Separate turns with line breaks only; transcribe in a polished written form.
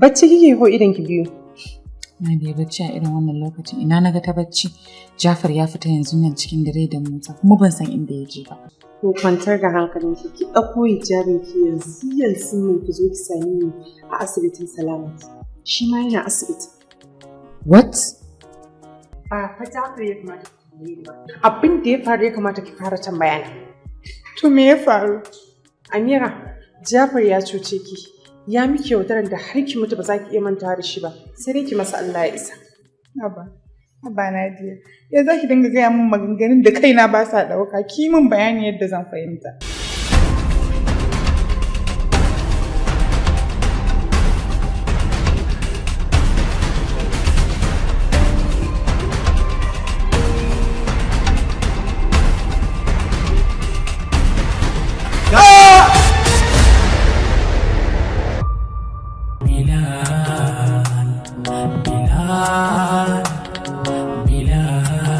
Bacci kike ko idon ki biyu?
Na da bacci a irin wannan lokacin, ina naga ta bacci. Jafar ya fita yanzu nan cikin dare da mota, kuma ban san inda ya je ba.
To kwantar da hankalinki, ki ɗauko hijabin ki yanzu yanzu nan, ki zo ki same ni a asibitin Salamat. Shi ma yana asibiti.
What?
Ba fa Jafar ya kamata ki tambaye ni ba. Abin da ya faru ya kamata ki fara tambaya na.
To me ya faru?
Amira, Jafar ya cuce ki. Ya miki yaudarar da har ki mutu ba za ki iya mantawa da shi ba. Sai dai ki masa Allah ya isa.
Haba, haba Nadiya. Ya za ki dinga gaya min maganganun da kaina ba sa ɗauka? Ki min bayani yadda zan fahimta.
Bilal, Bilal.